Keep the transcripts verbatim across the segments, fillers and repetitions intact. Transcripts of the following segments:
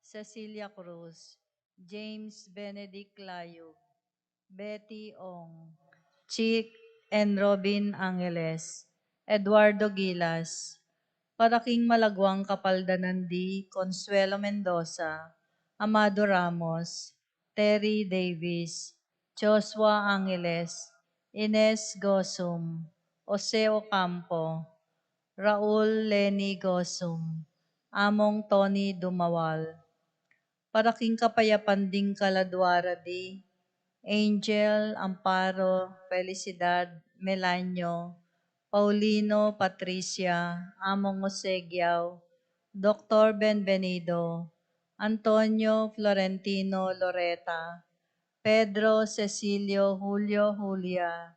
Cecilia Cruz, James Benedict Layug, Betty Ong, Chick and Robin Angeles, Eduardo Gilas, para king malagwang kapaldanan di Consuelo Mendoza, Amado Ramos, Terry Davis, Joshua Angeles, Ines Gosum, Jose Ocampo, Raul Lenny Gosum, Among Tony Dumawal. Para king kapayapan ding kaladwa ra di Angel, Amparo, Felicidad, Melanio, Paulino, Patricia, Among Jose Giao, Doktor Benvenido, Antonio, Florentino, Loreta, Pedro, Cecilio, Julio, Julia,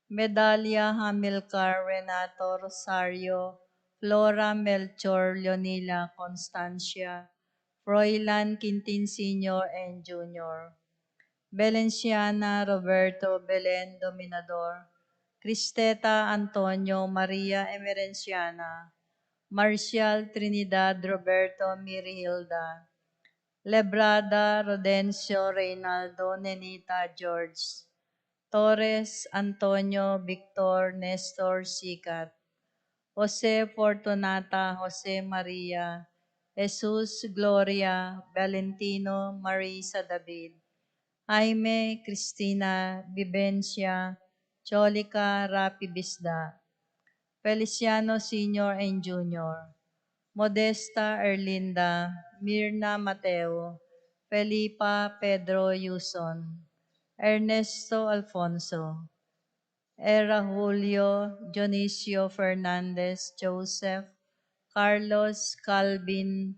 Medalia, Hamilcar, Renato, Rosario, Flora, Melchor, Leonila, Constancia, Froilan, Quintin Senior and Junior, Belenciana, Roberto, Belen, Dominador, Cristeta, Antonio, Maria, Emerenciana, Marcial, Trinidad, Roberto, Mirihilda, Lebrada, Rodencio, Reynaldo, Nenita, George, Torres, Antonio, Victor, Nestor, Sikat, Jose, Fortunata, Jose Maria, Jesus, Gloria, Valentino, Marisa, David, Jaime, Cristina, Vivencia, Cholica, Rapi, Bisda, Feliciano Senior and Junior, Modesta, Erlinda, Mirna, Mateo, Felipa, Pedro, Yuson, Ernesto, Alfonso, Era, Julio, Dionisio, Fernandez, Joseph, Carlos, Calvin,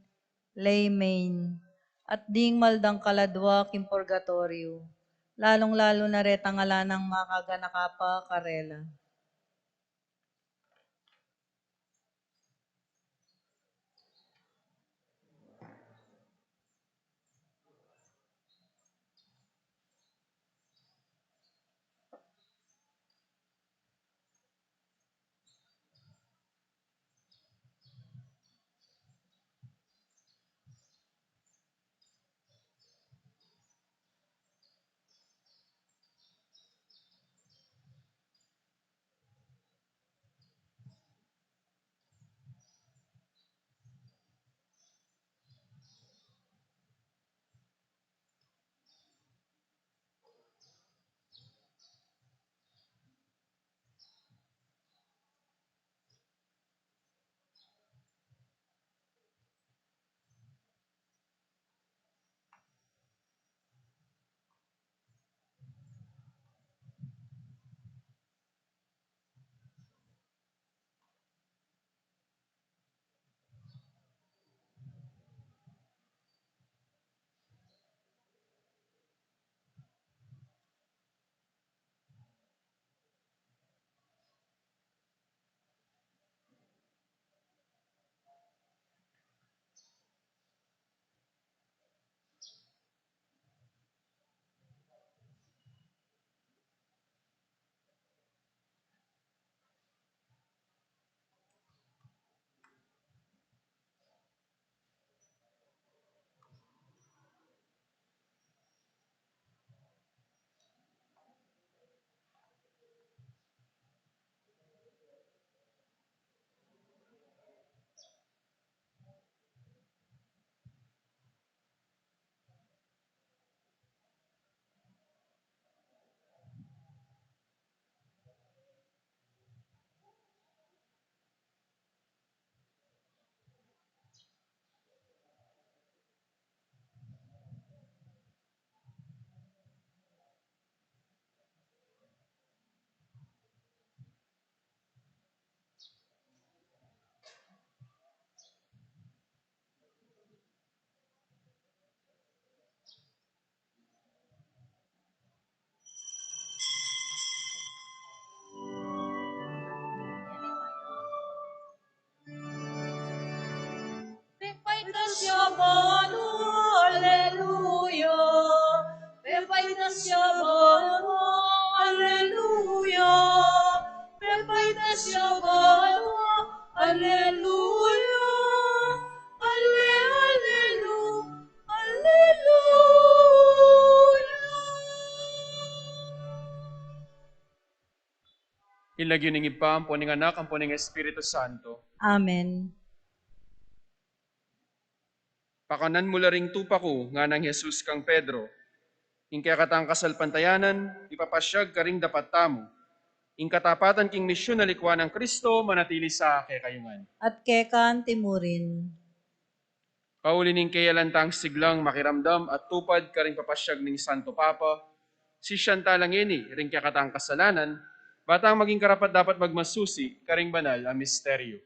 Laymain, at ding maldang kaladwa king purgatoryo, lalung-lalu na retang ala nang makaganaka pa karela. King lagyu ning Ibpa, ampo ning Anak, ampo ning Espiritu Santo. Amen. Pakanan mu la ring tupa ku, nganang Jesus kang Pedro, ing kekatang kasalpantayanan, ipapasyag karing dapat tamu. Ing katapatan king misyun a likwa nang Kristo, manatili sa kekayu ngan. At keka anti mu rin. Pauli ning keyalan tang siglang makiramdam at tupad karing papasyag ning Santo Papa, sisian ta la ngeni ring kekatang kasalanan, ba tang maging karapat-dapat magmasusi karing banal a misteryo.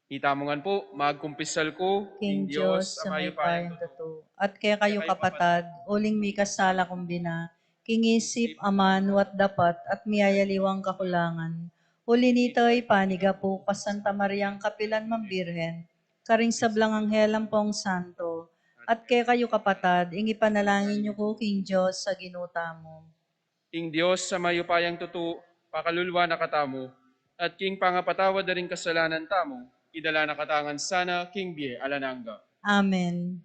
Itamu ngan pu, magkumpisal ku king Dios a mayupayang tutu, at kekayu kapatad, uling mikasala kung bina, king isip, amanu at dapat, at miyayaliwang kakulangan. Uli nita, ipanyawad ku pu kang Santa Mariang kapilan man Birhen, karing sablang anghel ampong santo, at kekayu kapatad, ing ipanalangin yu ku king Dios a Ginu tamu. Ing Dios a mayupayang tutu, pakalulu na katamu, at king pangapatawad da ring kasalanan tamu, idala na katamu ngan sana king bie alang angga. Amen.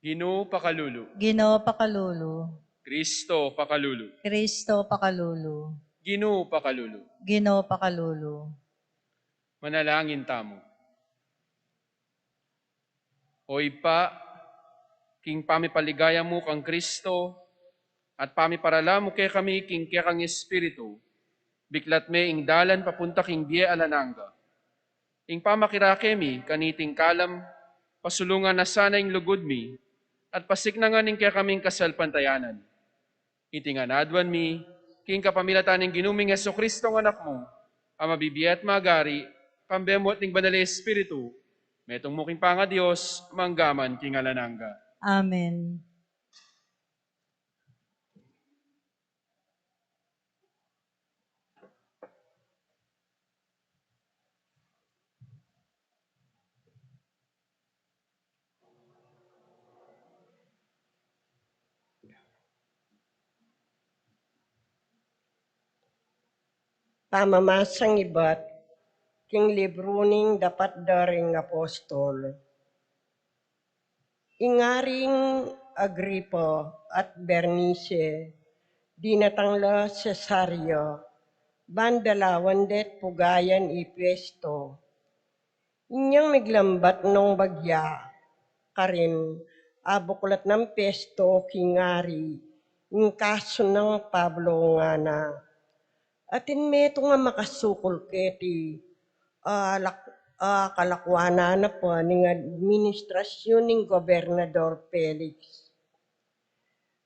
Ginu pakalulu. Ginu pakalulu. Kristo pakalulu. Kristo pakalulu. Ginu pakalulu. Ginu pakalulu. Manalangin tamu. O Ibpa, king pamipaligaya mu kang Kristo, at pamiparala mu kekami king kekang Espiritu, biklat me ing dalan papunta king bie alang angga. Ing pamakirake mi kaniting kalam, pasulungan na sana ing lugud mi, at pasiknangan ing kekaming kasalpantayanan. Iti ngan aduan mi, king kapamilatan ning Ginu ming Jesucristo a Anak mu, a mabibie at magari, kambe mu at ning Banal a Espiritu, metung mu king pangaDios, mangga man king alang angga. Amen. Pamamasang ibat king libru ning Dapat da ring Apostol. Ing Aring Agripa at Bernice, dinatang la Cesarea, ban dalawan det pugayan i Festo. Inyang miglambat nong bagya karin, abuklat nang Festo king ari ing kasu nang Pablo, ngana. Atin metung a makasukul keti, a lak-, a kalakuanan na pa ning administrasyun ning Gobernador Felix.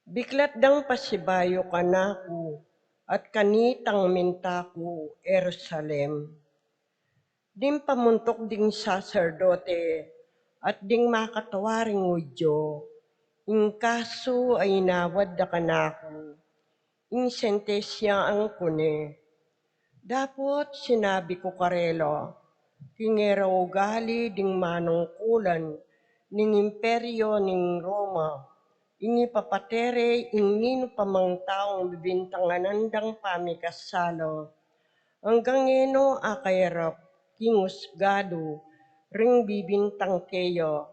Biklat dang pasibayu kanaku, at kanitang minta ku Jerusalem. Ding pamuntuk ding saserdote at ding makatua ring Judio, ing kasu a inawad da kanaku, ing sentensian ku ne. Dapot sinabi ku karela, king e ra ugali ding manungkulan ning Imperio ning Roma, ing ipapate re ing ninu pa mang taung bibintangan dang pamikasala, anggang e no akayarap king usgadu ring bibintang keya,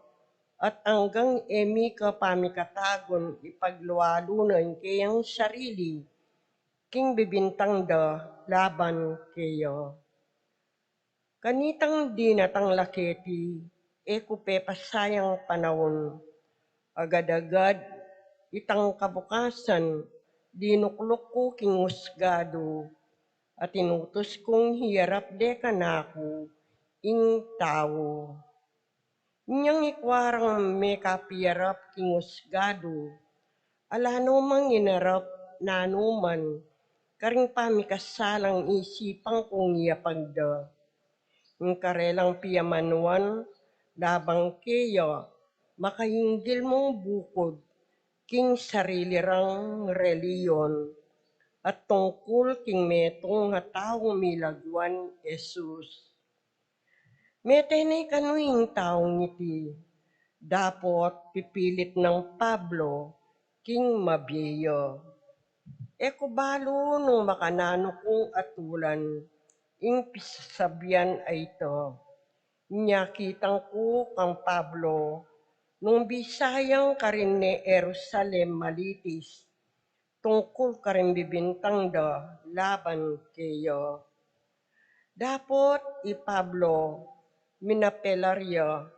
at anggang e mika pamikatagun ipaglualu na ing keyang sarili king bibintang da laban keya. Kanitang dinatang la keti, e ku pepasayang panaun. Agad-agad, itang kabukasan, dinukluk ku king usgadu, at inutus kung hiyarap de kanaku ing tau. Inyang ikua rang mekapiyarap king usgadu, ala no mang inarap nanuman karing pamikasalang isipan kung iyapag da. Ing karelang piyamanuan laban keya, makainggil mung bukud king sarili rang relihiyon, at tungkul king metung a taung milaguan Jesus. Mete ne kanu ing taung iti, dapot pipilit nang Pablo king mabie ya. E ku balu nung makananu kung atulan ing pisasabian a ita. Inya kitang ku kang Pablo, nung bisa yang karin ne Jerusalem malitis, tungkul karing bibintang da laban keya. Dapot i Pablo, minapelar ya,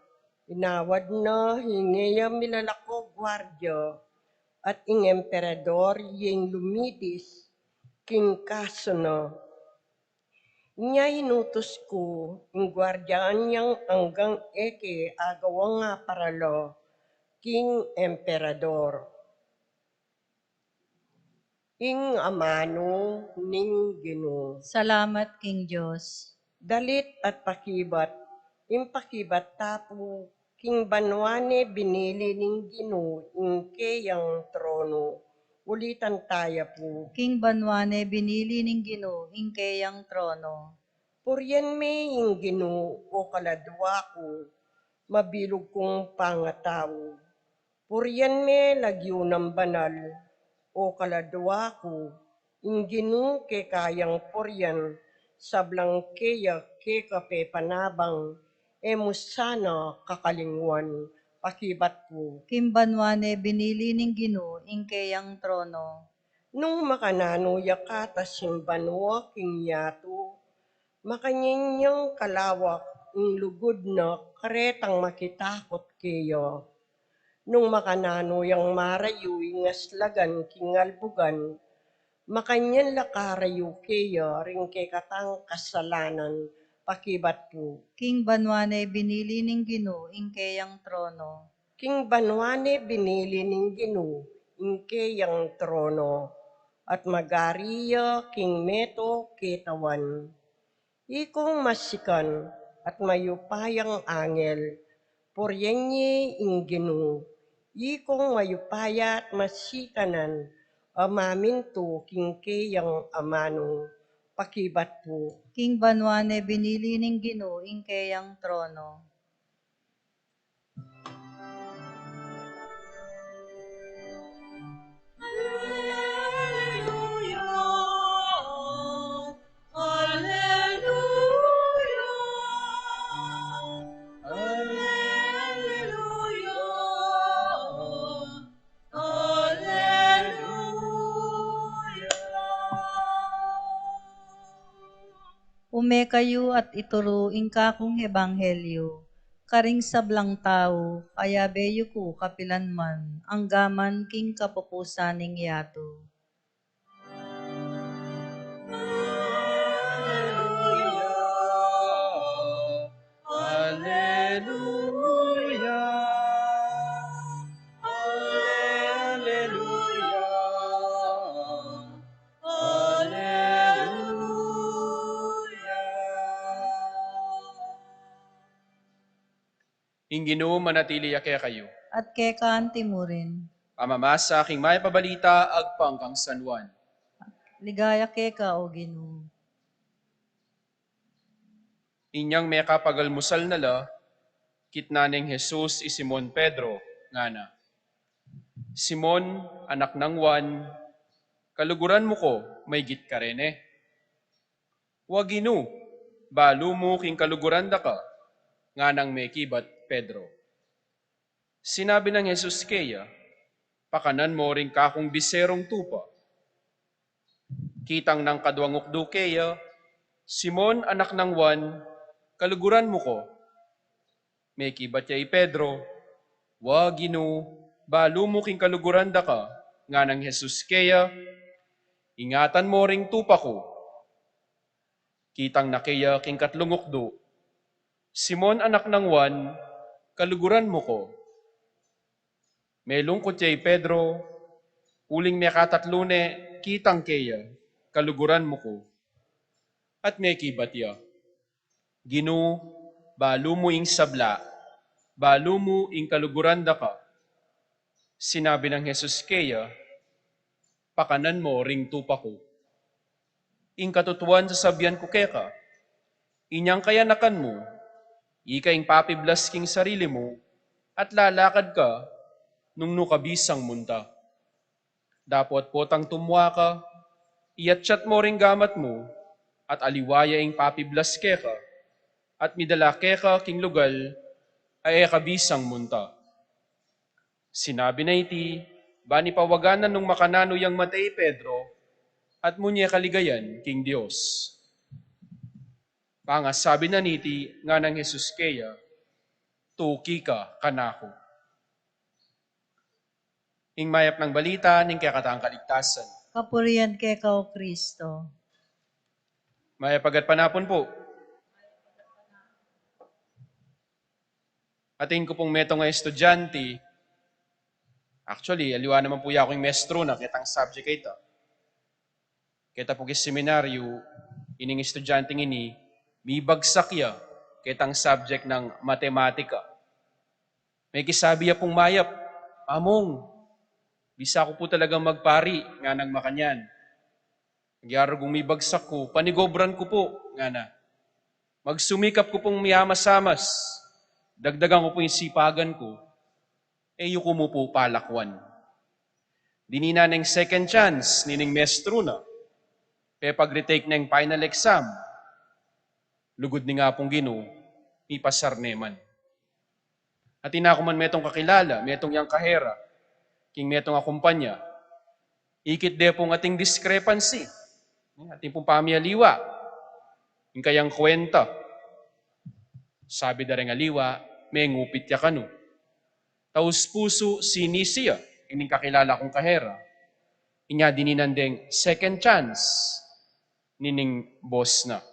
inawad na ing e ya milalako guardia, at ing emperador ing lumitis king kasu na. Inya inutus ku ing guardian yang anggang e ke agawang aparala king emperador. Ing amanu ning Ginu. Salamat king Dios. Dalit at pakibat, ing pakibat ta pu king banua ne binili ning Ginu ing keyang trono. Ulitan taya pu. King banua ne binili ning Ginu ing keyang trono. Purian me ing Ginu, o kaladua ku, mabilug kung pangatau. Purian me lagyu nang banal, o kaladua ku, ing Ginu keka yang purian, sablang keya keka pepanabang, e mu sana kakalingwan, pakibat ku. King banua ne binili ning Ginu ing keyang trono. Nung makananu ya katas ing banua king yatu, makanyan yang kalawak ing lugud na karetang makitakut keya. Nung makananu yang marayu ing aslagan king albugan, makanyan la karayu keya ring kekatang kasalanan, pakibat ku. King banua ne binili ning Ginu ing keyang trono. King banua ne binili ning Ginu ing keyang trono, at magari ya king meto ketawan. Ikong masikan at mayupayang angel, purian ye ing Ginu. Ikong mayupaya at masikanan a mamintu king keyang amanu, pakibat ku. King banua ne binili ning Ginu ing keyang trono. Ume kayu at ituru ing kakung ebanghelyu karing sablang tau, kayabe yu ku kapilan man, anggaman king kapupusan ning yatu. Alleluia. Alleluia. Alleluia. Ing Ginu manatili ya kekayu. At keka antimurin. Pamamasa king mayap a balita agpang kang San Juan. Ligaya keka, o Ginu. Inyang mekapagalmusal na la, kitnan neng Jesus i Simon Pedro, ngana, "Simon, anak nang Juan, kaluguran mu ku maygit karene?" "Wa, Ginu, balu mu king kaluguran da ka," nganang mekibat Pedro. Sinabi nang Jesus keya, "Pakanan mu ring kakung biserung tupa." Kitang nang kaduang ukdu keya, "Simon, anak nang Juan, kaluguran mu ku?" Mekibat ya i Pedro, "Wa, Ginu, balu mu king kaluguran da ka," nganang Jesus keya, "Ingatan mu ring tupa ku." Kitang na keya king katlung ukdu, "Simon, anak nang Juan, kaluguran mu ku?" Melungkut ya i Pedro, uling mekatatlu ne kitang keya, "Kaluguran mu ku." At mekibat ya, "Ginu, balu mu ing sabla, balu mu ing kaluguran da ka." Sinabi nang Jesus keya, "Pakanan mu ring tupa ku." Ing katutuan sasabian ku keka, inyang kayanakan mu, ika ing papiblas king sarili mu, at lalakad ka nung nu ka bisang munta. Dapot potang tumua ka, iyatyat mu ring gamat mu, at aliwa ya ing papiblas keka, at midala keka king lugal a e ka bisang munta. Sinabi na iti, Ban ipawagan na nung makananu yang mate i Pedro, at munye kaligayan king Dios. Pangasabi na niti, nganang Jesus keya, tuki ka kanaku. Ing mayap nang balita ning kekatang kaligtasan. Kapurian keka, O Kristo. Mayap a gatpanapun pu. Atin ku pung metung a estudyante, actually, aliwa naman pu ya kung mestru na ketang subject a ita. Keta pu king seminaryo, ining estudyanteng ini, mibagsak ya ketang subject nang matematika. Mekisabi ya pung mayap, "Among, bisa ku pu talagang magpari," nganang makanyan. Agyang rugyan mibagsak ku, panigobran ku pu, ngana. Magsumikap ku pung miyamasamas, dagdagan ku pu ing sipagan ku, e yu ku mu pu palakwan. Dininan neng second chance nining mestru na, pepag-retake neng final exam. Lugud ning Apung Ginu, mipasar ne man. Atin aku man metung kakilala, metung yang kahera king metung a kumpanya. Ikit de pung ating discrepancy, atin pung pamialiwa ing kayang kwenta. Sabi da reng aliwa, mengupit ya kanu. Taus-pusu sinisi ya ining kakilala kung kahera. Inya dininan deng second chance nining boss na.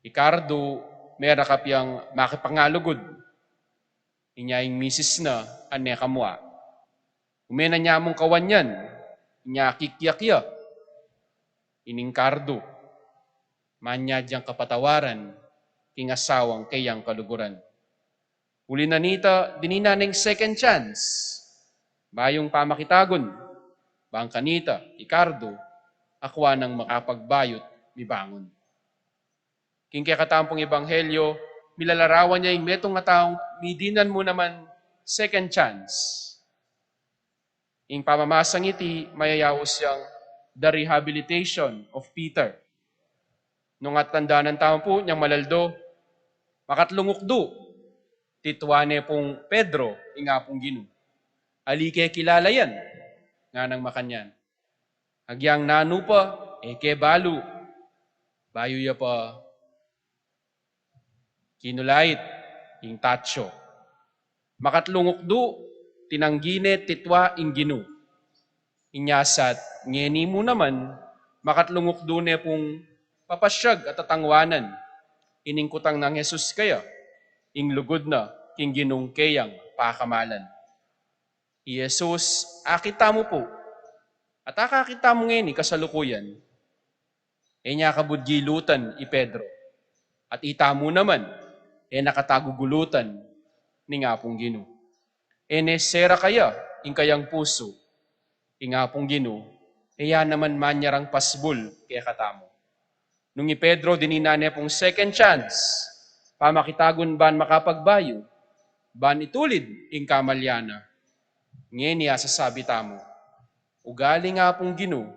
I Cardo, merakap yang makipangalugud. Inya ing misis na, ane kamua. Ume na nya mung kawan yan, inya kikyak ya. Ining Cardo, manyad yang kapatawaran king asawang keyang kaluguran. Uli na nita, dininan neng second chance. Bayung pamakitagun, bang kanita, i Cardo, akwa nang makapagbayu't mibangun. King kekatamu pung ebanghelyo, milalarawan ya ing metung a taung midinan mu naman second chance. Ing pamamasang iti, mayayaus yang The Rehabilitation of Peter. Nung atandanan tamu pu nyang malaldo, makatlung ukdu, titua ne pung Pedro ing Apung Ginu. Ali ke kilala yan, nganang makanyan. Agyang nanu pa, e ke balu. Bayu ya pa kinulait ing tatsu. Makatlung ukdu, tinanggi ne titua ing Ginu. Inya sat ngeni mu naman, makatlung ukdu ne pung papasyag at tatanguanan ining kutang nang Jesus kaya, ing lugud na king Ginung keyang pakamalan. I Jesus, akit tamu pu, at akakit tamu ngeni kasalukuyan. E nya kabud gilutan i Pedro. At itamu naman, e na katagugulutan ning Apung Ginu. E ne sera kaya ing kayang pusu, ing Apung Ginu, e ya naman manyarang pasbul kekatamu. Nung i Pedro dininan ne pung second chance, pamakitagun ban makapagbayu, ban itulid ing kamalyan na. Ngeni asasabi tamu, ugaling Apung Ginu,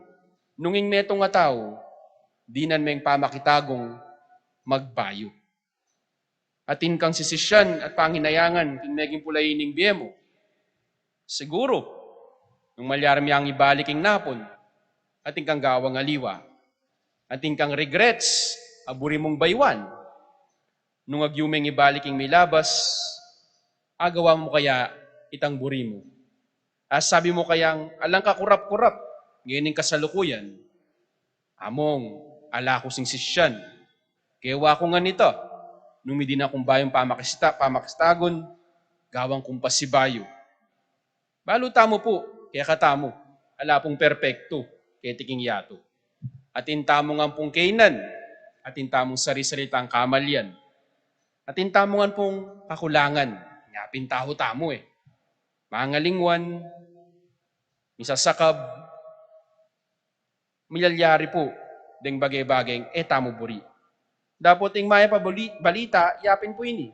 nung ing metung a tau, dinan meng pamakitagung magbayu. Atin kang sisisyan at panginayangan king meging pulayi ning bie mu. Siguru, nung malyari meng ibalik ing napun, atin kang gawang aliwa. Atin kang regrets a buri mung bayuan. Nung agyu meng ibalik ing milabas, agawa mu kaya itang buri mu? Asabi mu kayang alang kakurap-kurap ngening kasalukuyan, among, ala ku sing sisyan. Kewa ku ngan ita, nung midinan kung bayung pamakista, pamakitagun, gawan kung pasibayu. Balu tamu pu, kekatamu, ala pung perpektu keti king yatu. Atin tamu ngan pung kainan, atin tamung sari-sari tang kamalyan. Atin tamu ngan pung kakulangan, nya pin tau tamu e. Mangalingwan, misasakab, milalyari pu deng bage-bageng e tamu buri. Dapot ing mayap a bali-, balita, yapin pu ini.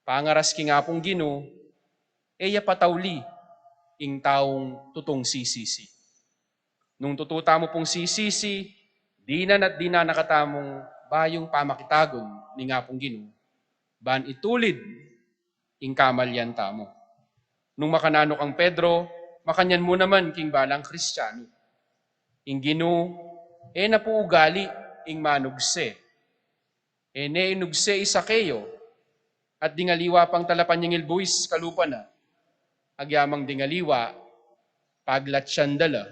Pangaras king Apung Ginu, e ya patauli ing taung tutung sisisi. Nung tutu tamu pung sisisi, dinan at dinan na katamung bayung pamakitagun ning Apung Ginu, ban itulid ing kamalyan tamu. Nung makananu kang Pedro, makanyan mu naman king balang Kristiano. Ing Ginu, e na pu ugali ing manugse. E ne inugse i Sakeo, at ding aliwa pang talapanyingil buis kalupa na, agyamang ding aliwa, paglatsyan da la,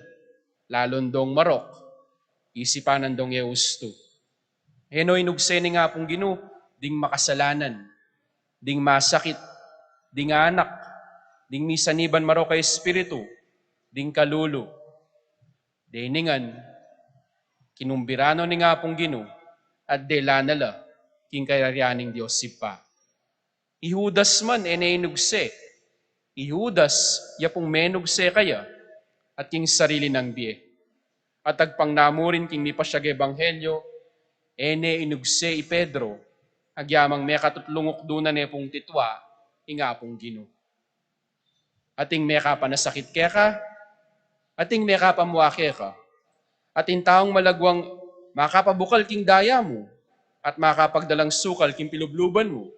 lalun dong marok, isipan nang dong e ustu. E no inugse ning Apung Ginu, ding makasalanan, ding masakit, ding anak, ding misan iban marok a espiritu, ding kalulu. Deni ngan, kinumbira no ning Apung Ginu, at dela na la king kayarian ning Dios Ibpa. I Judas man, e ne inugse. I Judas, ya pung menugse kaya, at king sarili nang bie. At agpang namu rin king mipasyag ebanghelyo, e ne inugse i Pedro, agyamang mekatutlung ukdu na ne pung titua ing Apung Ginu. Ating mekapanasakit keka, ating mekapamua keka, ating taung malagwang makapabukal king daya mu, at makapagdalang sukal king pilubluban mu.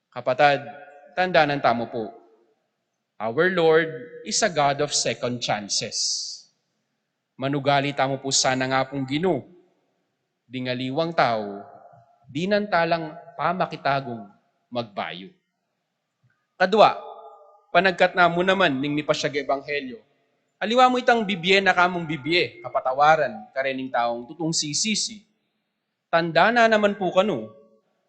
Kapatad, tandanan tamu pu, our Lord is a God of second chances. Manugali tamu pu sana ing Apung Ginu, ding aliwang tau, dinan ta lang pamakitagung magbayu. Kadua, panagkat namu naman ning mipasyag ebanghelyo, aliwa mu itang bibie na kamung bibie kapatawaran karening taung tutung sisisi. Tanda na naman pu kanu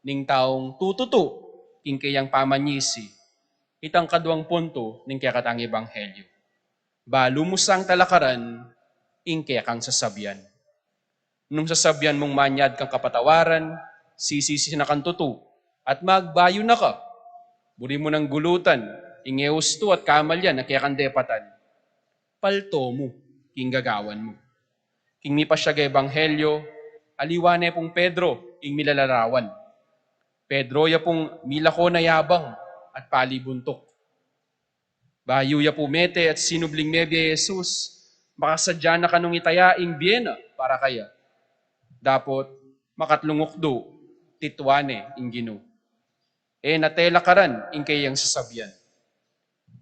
ning taung tututu king keyang pamanyisi, itang kaduang puntu ning kekatang ebanghelyo. Balu mu sang talakaran ing kekang sasabian. Nung sasabian mung manyad kang kapatawaran, sisisi na kang tutu, at magbayu na ka. Buri mu nang gulutan ing e ustu at kamalian a kekang depatan. Palto mu king gagawan mu. King mipasyag ebanghelyo, aliwa ne pung Pedro ing milalarawan. Pedro ya pung milako na yabang at palibuntuk. Bayu ya pu mete at sinubling mebie i Jesus, makasadya na kanung itaya ing bie na para kaya. Dapot makatlung ukdu, titua ne ing Ginu. E na telakaran ing keyang sasabian.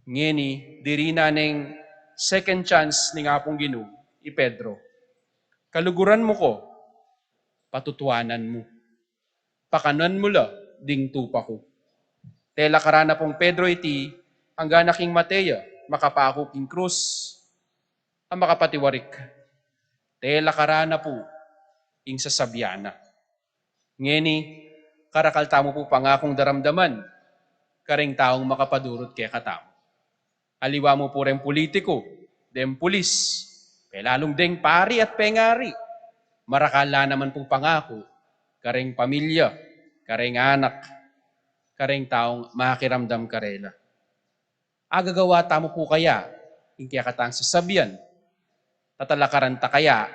Ngeni, dirinan neng second chance ning Apung Ginu i Pedro. Kaluguran mu ku, patutuanan mu. Pakanan mu la ding tupa ku. Telakaran na pung Pedro iti, angga na king mate ya, makapaku king krus, a makapatiwarik. Telakaran na pu ing sasabian na. Ngeni, karakal tamu pu pangakung daramdaman kareng taung makapadurut kekatamu. Aliwa mu pu reng pulitiku, deng pulis, pelalung deng pari at pengari. Marakal la naman pung pangaku kareng pamilya, kareng anak, kareng taung makiramdam karela. Agagawa tamu pu kaya ing kekatang sasabian? Tatalakaran ta kaya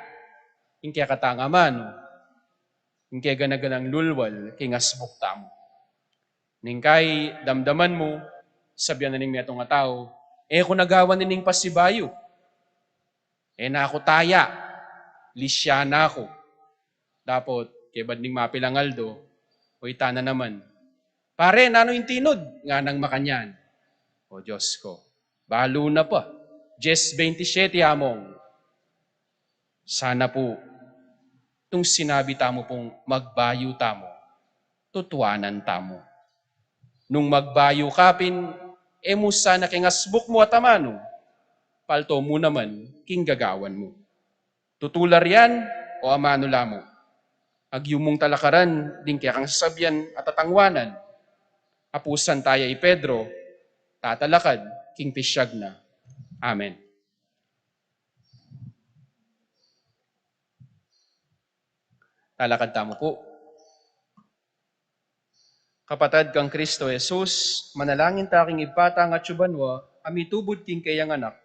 ing kekatang amanu, ing kegana-ganang lulwal king asbuk tamu? Neng kai damdaman mu, sabian na ning metung a tau, "E ku nagawan ining pasibayu. E na ku taya, lisyan na ku." Dapot kebad ning mapilang aldo, oytan na naman, "Pare, nanu ing tinud?" nganang makanyan. O Dios ku, balu na pa. Dies beintisyete, among. Sana pu, nung sinabi tamu pung magbayu tamu, tutuanan tamu. Nung magbayu ka pin, e mu sana keng asbuk mu at amanu, palto mu naman king gagawan mu. Tutu la rian o amanu la mu? Agyu mung talakaran ding kekang sasabian at tatangwanan. Apusan taya i Pedro, tatalakad king pisyag na. Amen. Talakad tamu pu. Kapatad kang Kristo Jesus, manalangin ta king Ibpa tang atsu banua, a mitubud king keyang Anak,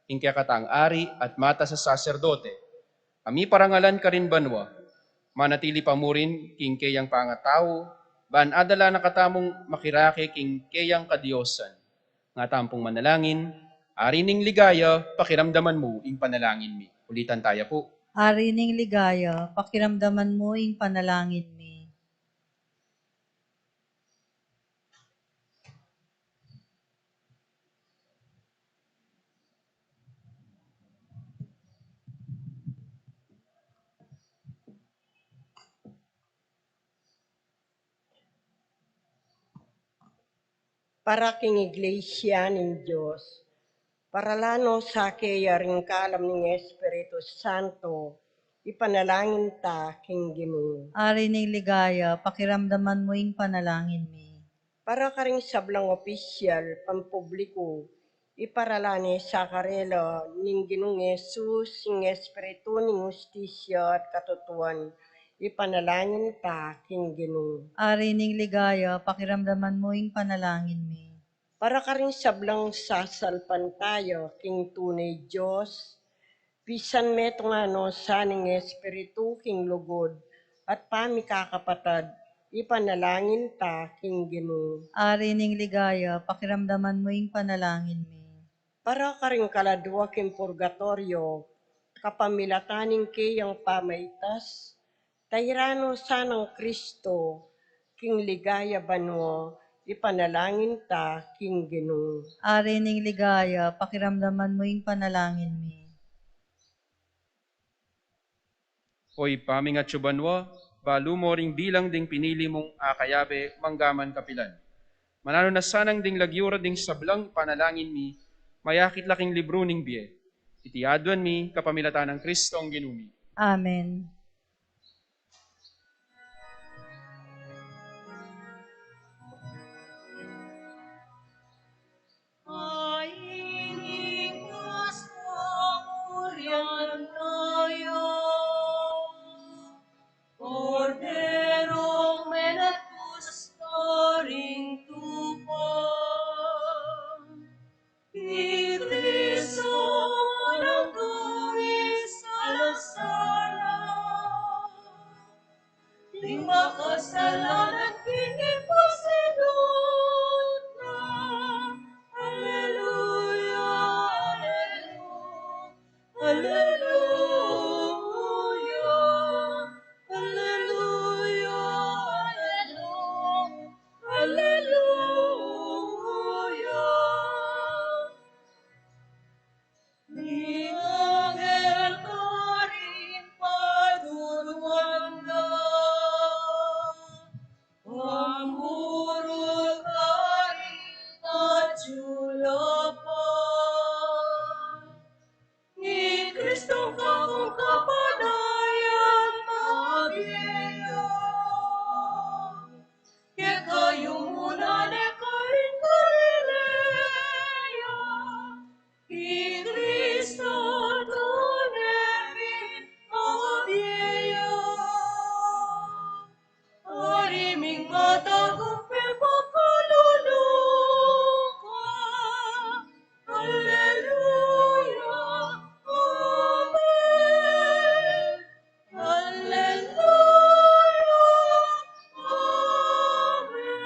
king kekatang Ari at matas a saserdote, a miparangalan karin banua, manatili pa mu rin king keyang pangatau, ban adala na katamung makirake king keyang kadiosan. Nga tampung manalangin, Ari ning ligaya, pakiramdaman mu ing panalangin mi. Ulitan taya pu. Ari ning ligaya, pakiramdaman mu ing panalangin mi. Para king Iglesia ning Dios. Paralan no sa keya ring kalam ning Espiritu Santo, ipanalangin ta king Ginu. Ari ning ligaya, pakiramdaman mu ing panalangin mi. Para karing sablang opisyal pampubliku, iparalan ne sa karela ning Ginung Jesus ing Espiritu ning hustisya at katutuan, ipanalangin ta king Ginu. Ari ning ligaya, pakiramdaman mu ing panalangin mi. Para karing sablang sasalpantaya king tune Dios, pisan metung no sa ning Espiritu king lugud at pamikakapatad, ipanalangin ta king Ginu. Ari ning ligaya, pakiramdaman mu ing panalangin mi. Para karing kaladua king purgatoryo, kapamilatan ning keyang pamaitas, tairan no sa nang Kristo king ligaya banua, ipanalangin ta king Ginu. Ari ning ligaya, pakiramdaman mu ing panalangin mi. O Ibpa ming atsu banua, balu mo ring bilang ding pinili mung akayabe manggaman kapilan. Mananu na sanang ding lagyu ra ding sablang panalangin mi, mayakit la king libru ning bie. Iti aduan mi kapamilatan nang Kristong Ginu mi. Amen. Ay, ning mas kapurian tayo, Korderong menatus karing tupa. I Kristo alang dungis alang sala, ing makasalanan pinipasidut na. Alleluia, alleluia, alleluia, alleluia, alleluia. Ning anghel karing paduduan da, pamburut karing atsu lapa. I Kristong kakung kapanayan mabie ya. Keka yu mu na ne karing Galilea, i Kristo tune ming mabie ya. Ari ming matagumpe pakalulu ka. Alleluia. Amen. Alleluia. Amen.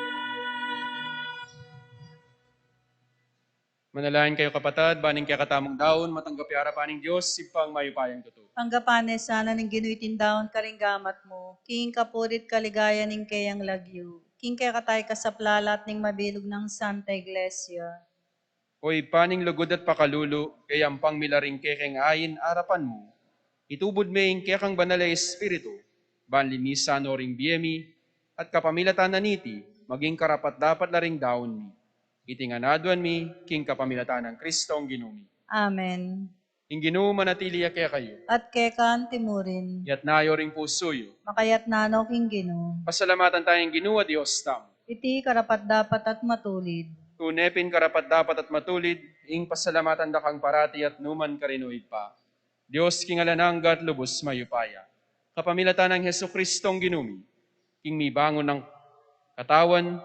Manalangin kayu, kapatad, ban ing kekatamung daun matanggap ya arapan ning Dios, Ibpang mayupayang tutu. Tanggapan ne sana ning Ginu iting daun karing gamat mu, king kapurian at kaligayan ning keyang lagyu, king kekatamu ing kasaplalan ning mabilug nang Santa Iglesia. O Ibpa ning lugud at pakalulu, kayang pangmila ring kekeng ain arapan mu, itubud me ing kekang Banal a Espiritu, ban linisan no ring bie mi, at kapamilatan na niti, maging karapat-dapat la ring daun mi. Iti ngan aduan mi, king kapamilatan nang Kristong Ginu mi. Amen. Ing Ginu manatili ya kekayu. At keka mu rin. Itas yu ring pusu yu. Makatas no king Ginu. Pasalamatan taya ing Ginu a Dios tamu. Iti karapat-dapat at matulid. Tune pin karapat-dapat at matulid, ing pasalamatan da kang parati at nukarin man, O Ibpa, Dios king alang angga at lubus mayupaya. Kapamilatan nang Jesukristong Ginu mi, king mibangun nang katawan,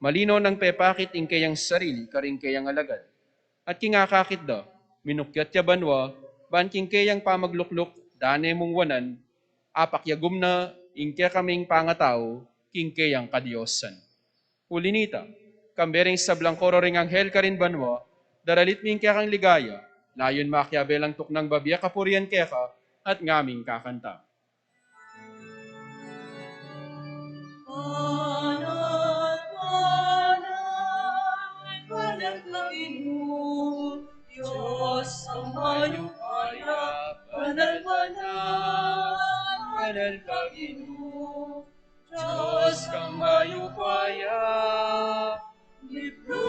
malino nang pepakit ing keyang sarili karing keyang alagad. At king akakit da, minukyat ya banua, ban king keyang pamaglukluk, dane mung wanan, apakyagum na ing kekaming pangatau king keyang kadiosan. Uli nita, kambe ring sablang koro ring anghel karin banua, daralit mi ing kekang ligaya, layun makiabe lang tuknang babie kapurian keka, at ngaming kakanta. Banal, banal, banal ka Ginu, Dios a mayupaya, banal, banal, banal ka Ginu, Dios a mayupaya. Libro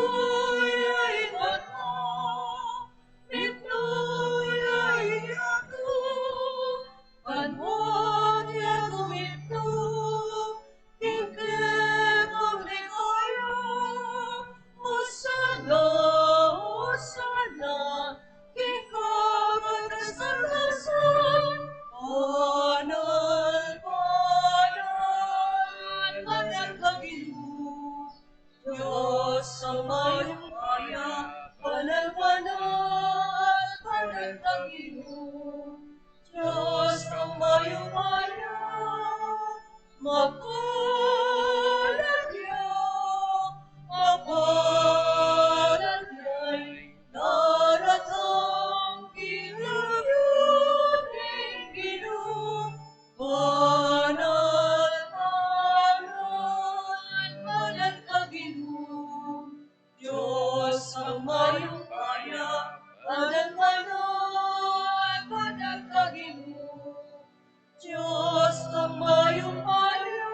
Sa mayupaya, banal, banal, banal ka Ginu. Dios a mayupaya, mapalad ya, mapalad ya, daratang king lagyu ning Ginu. Banal, banal, banal ka Ginu. Dios a mayupaya, banal, banal, banal ka Ginu. Dios a mayupaya.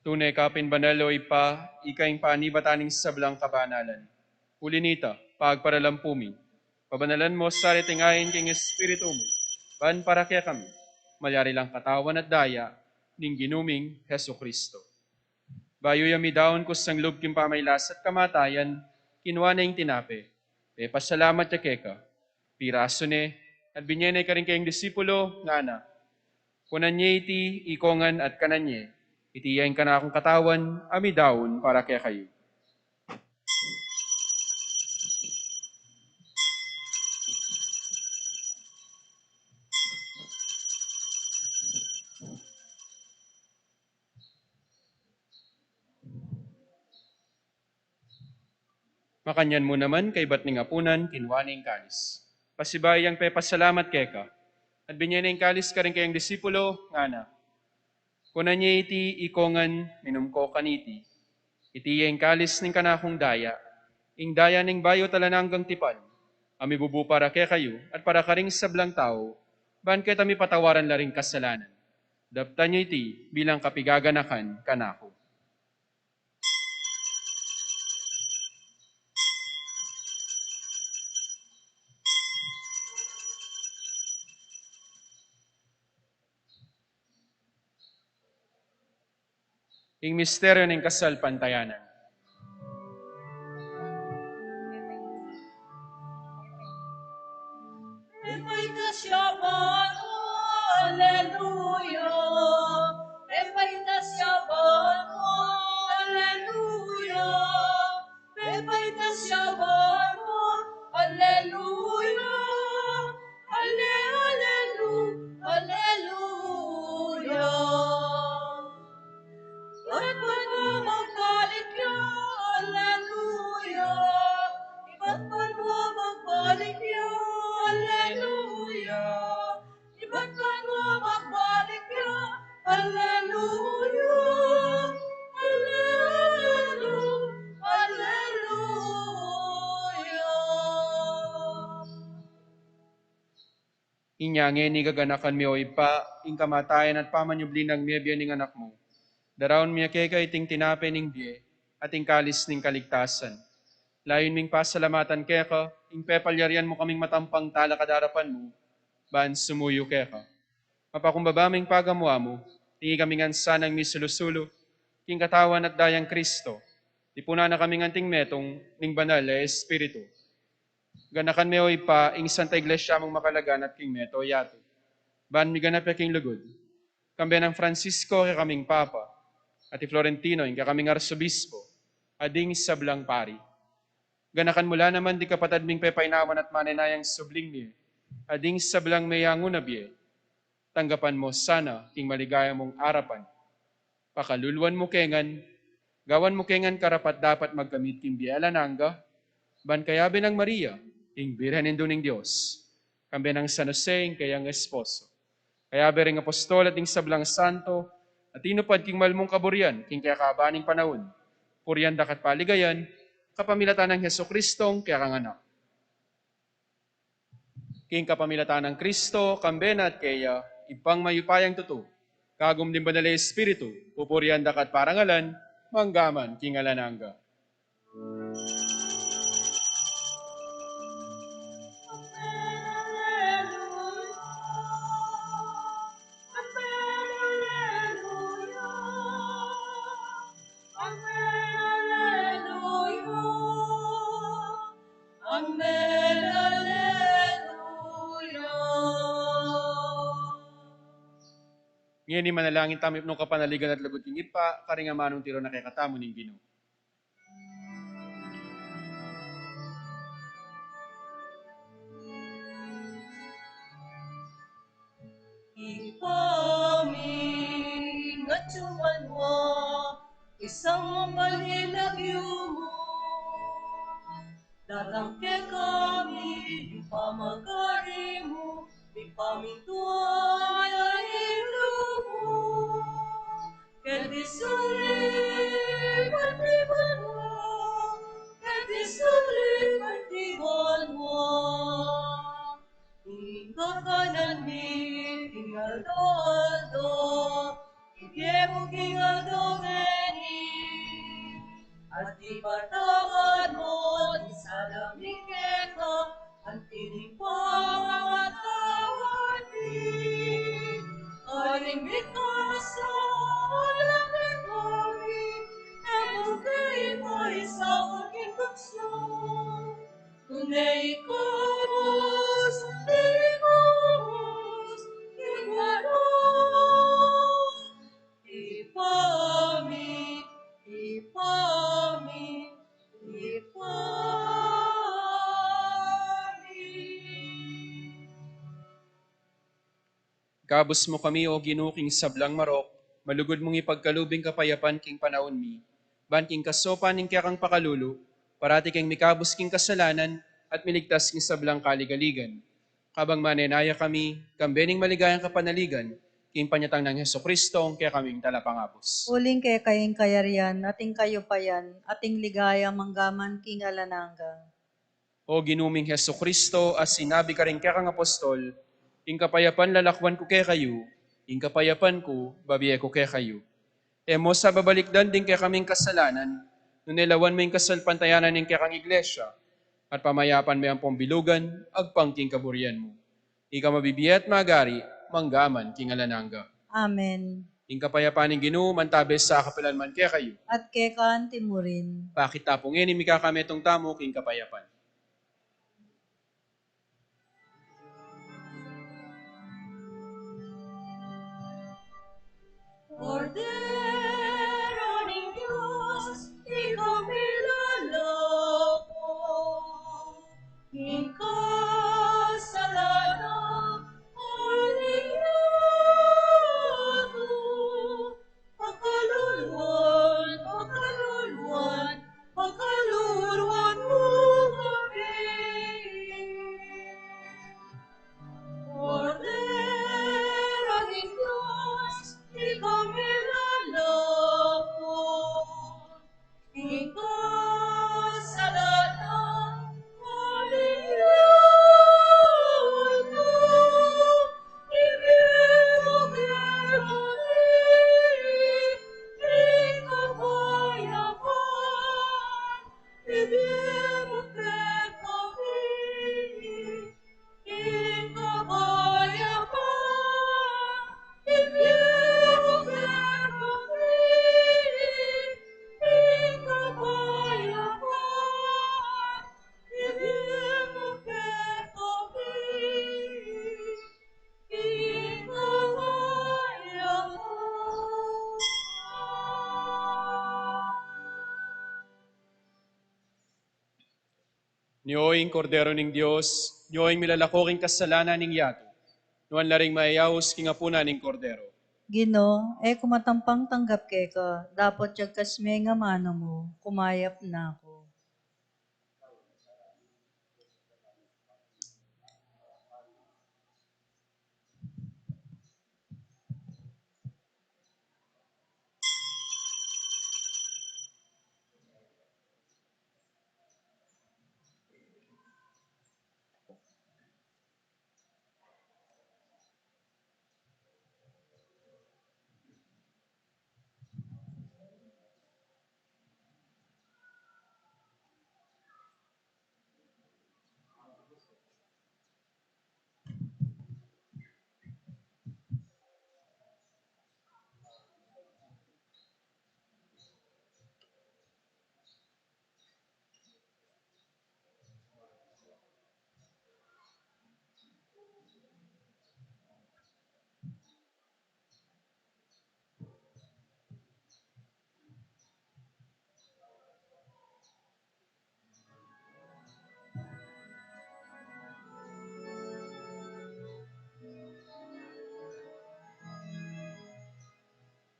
Tune ka pin banal, o Ibpa, ika ing panibatan ning sablang kabanalan. Uli na nita, pagparalampu mi, pabanalan mu sa reti ngan king Espiritu mu, ban para kekami malyari lang katawan at daya ning Ginu ming Jesucristo. Bayu ya midaun kusang lub king pamagkasakit at kamatayan, kinua ne ing tinape, pepasalamat ya keka, pirasu ne, at binye ne karing kayang disipulo, ngana: Kunan ye iti ikongan at kanan ye, iti ya ing kanakung katawan a midaun para kekayu. Makanyan mu naman, kaybat ning apunan, kinua ne ing kalis, pasibayu yang pepasalamat keka, at binye ne ing kalis karing kayang disipulo, ngana: Kunan ye iti ikongan, minum ko kaniti. Iti ya ing kalis ning kanakung daya, ing daya ning bayu at alang anggang tipan, a mibubu para kekayu at para karing sablang tau, ban kanita mipatawaran la ring kasalanan. Daptan yu iti bilang kapaganakan kanaku. Ing misteryu ning kasalpantayanan. Pepaitas ya banua, aleluya. Pepaitas ya banua, aleluya. Pepaitas ya banua, aleluya. Ale-, alelu-, aleluya. Ibat banua magbalik ya, aleluya. Ibat banua magbalik ya, aleluya. Ibat banua magbalik ya, aleluya. Alelu-, aleluya. Inya ngeni gaganakan mi, o Ibpa, ing kamatayan at pamanyubli nang mebie ning Anak mu. Daraun mi keka iting tinape ning bie at ing kalis ning kaligtasan. Layun ming pasalamatan keka ing pepalyarian mu kaming matampang talakad king arapan mu, ban sumuyu keka. Mapakumbaba ming pagamu-amu, tingi kami ngan sanang misulu-sulu king katawan at dayang Kristo. Tipunan na kami ngan king metung ning Banal a Espiritu. Ganakan me, o Ibpa, ing Santa Iglesia mung makalaganap king mabilug a yatu, ban miganap ya king lugud, kambe nang Francisco, kekaming Papa, at i Florentino, ing kekaming Arsobispo, at ding sablang pari. Ganakan mu la naman ding kapatad ming pepainawan at manenayang subling mie, at ding sablang meyanguna bie. Tanggapan mu sana king maligaya mung arapan. Pakaluluan mu ke ngan, gawan mu ke ngan karapat-dapat magkamit king bie alang angga, ban kayabe nang Maria, ing Birhen Indu ning Dios, kambe nang San Jose, ing keyang esposo, kayabe ring apostol at ding sablang santo a tinupad king mal mung kaburian king kekaban ning panaun, purian daka at paligayan, kapamilatan nang Jesucristong kekang Anak. King kapamilatan nang Kristo, kambe na at keya, Ibpang mayupayang tutu, kagum ning Banal a Espiritu, pupurian daka at parangalan, mangga man king alang angga. Amen, aleluya. Ngeni manalangin tamu ipnu kapanaligan at lugud king Ibpa, karing amanung tiru na kekatamu ning Ginu. Ibpa mi, king atsu banua, isang mapalilagyu mu. Datang kekami ing pamagari mu, mipamintuan ing lub mu. Keti sulip anti banua, keti sulip anti banua. Ing kakanan mi king aldo-aldo, ibie mu king aldo ngeni. At ipatawad mu ing sala mi keka, anti ing pamamatawad mi karing mikasala kekami, e mu ke paisaul king tuksu, nune ikabus, ikabus king marok. Ibpa mi, Ibpa mi, Ibpa mi. Ikabus mu kami, O Ginu, king sablang marok, malugud mung ipagkalub ing kapayapan king panaun mi. Ban king kasaupan ning kekang pakalulu, parati keng mikabus king kasalanan at miligtas king sablang kaligaligan. Kabang manenaya kami, kambe ning maligayang kapanaligan, king panyatang nang Jesucristo, ing kekaming Talapangabus. Uling keka ing kayarian, at ing kayupayan, at ing ligaya manggaman king alang angga. O Ginu ming Jesucristo, a sinabi karing kekang apostol, "Ing kapayapan lalakwan ku kekayu, ing kapayapan ku babie ku kekayu." E mu sa babalikdan ding kekaming kasalanan, nune lawan mu ing kasalpantayanan ning kekang Iglesia, at pamayapan me ampong bilugan, agpang king kaburian mu. Ika mabibie at magari, manggaman king alang angga. Amen. Ing kapayapan ning Ginu, mantabe sa kapilan man kekayu. At keka anti murin. Pakit ta pu ngeni, mikakametung tamu king kapayapan. Kordero ning Dios, ika milalako king kasalanan ning yatu. Pakaluluan, pakaluluan, pakaluluan mu kami. Kordero ning Dios, ika milalako king kasalanan ning yatu. Ibie mu kekami ing kapayapan, ibie mu kekami ing kapayapan, ibie mu kekami ing kapayapan, ibie mu kekami ing kapayapan. Nyo ing Kordero ning Dios, nyo ing milalako king kasalanan ning yatu. Nuan la ring mayayaus king apunan ning Kordero. Ginu, e ku matampang tanggap keka, dapot jagkas me ing amanu mu, kumayap na ku.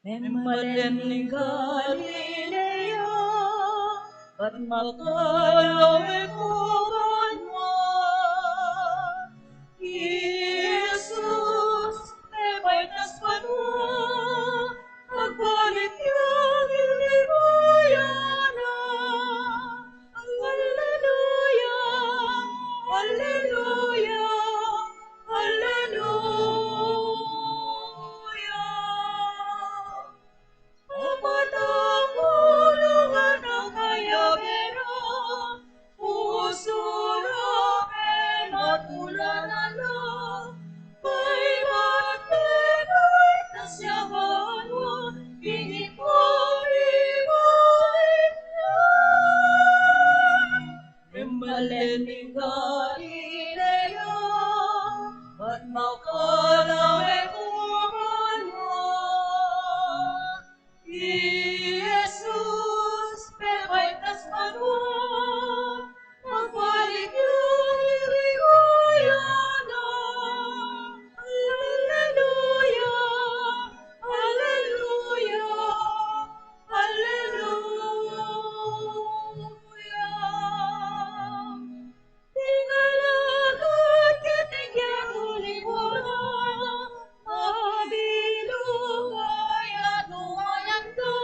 Memalen ning Galilea, at makalawe ku banua. Jesus, e paitas banua, agbalik ya king ligaya na. Alleluia, alleluia, alleluia. Amat a pulungan a kayabe ra, pusu ra e matulanan la, kaybat e paitas ya banua, ini pari bayu na. Memalen ning Galilea, at makalawe ku banua. I Jesus, e paitas banua, agbalik ya king ligaya na. Alleluia, alleluia, alleluia. Ding alagad keting kekuni ku la, mabilug ya tumayan da,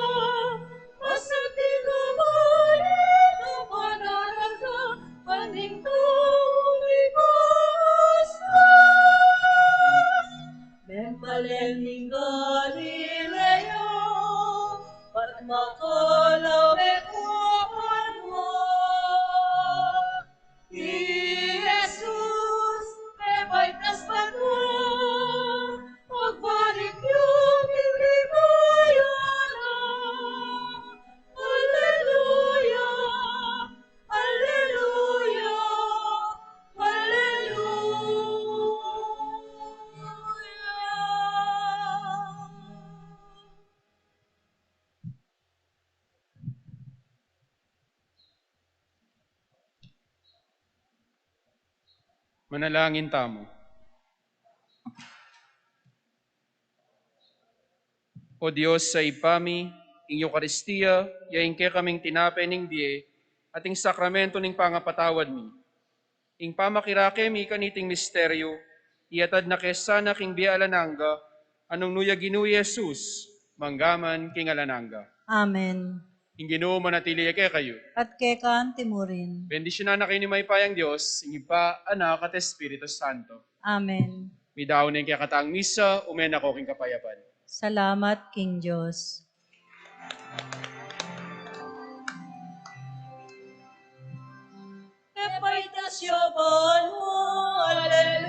asat ding kabali na pagaraga, kaning tau mibasa. Memalen ning Galilea, at makalawe ku banua. I Jesus, e paitas banua, agbalik ya king ligaya na. Alleluia, alleluia, alleluia. Manalangin tamu. O Dios a Ibpa mi, ing Eukaristia, ya ing kekaming tinape ning bie, at ing sakramento ning pangapatawad mi. Ing pamakirake mi kaniting misteryu, iatad na ke sana king bie alang angga, nung nu ya Ginu i Jesus, mangga man king alang angga. Amen. Ing Ginu manatili ya kekayu. At keka mu rin. Bendisyunan na kayu ning mayupayang Dios, ing Ibpa, Anak, at Espiritu Santo. Amen. Midaun ne ing kekatang misa, ume na ko king kapayapan. Salamat king Dios. E paitas ya banua, alleluia.